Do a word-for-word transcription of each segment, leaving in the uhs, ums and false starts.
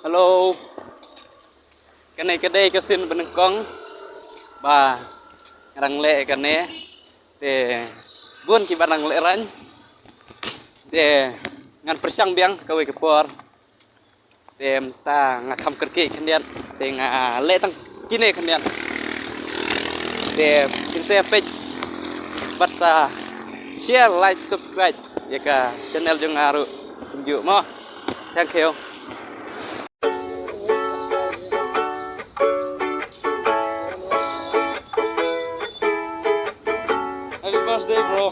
Hello. Kane ka dei ka sien ba nyngkong ba nga dang leh kane. Te bun kiba dang leh rang. Te ngan pyrshang biang kawei ka por. Te mynta nga kham kyrkieh khyndiat. Te nga leh tang kine khyndiat. Te phin sa peit bad sa share, like, subscribe ïa ka channel jong nga ruh kumjuh mo. Thank you. Happy birthday, bro.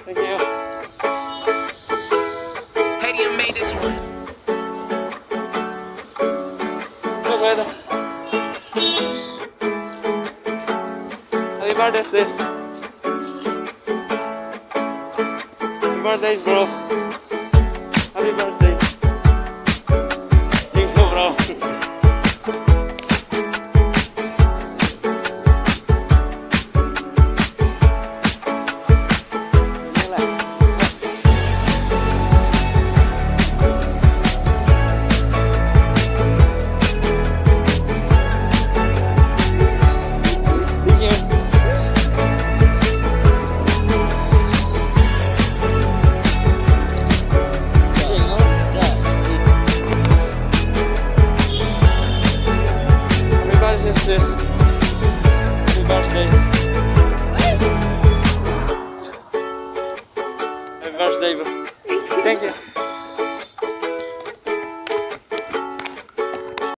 Thank you. Haiti made this one. Look, brother. Happy birthday, sis. Happy birthday, bro. Happy birthday. Thank you, bro. Happy birthday, sis. Happy birthday. Happy birthday, bro. Thank you.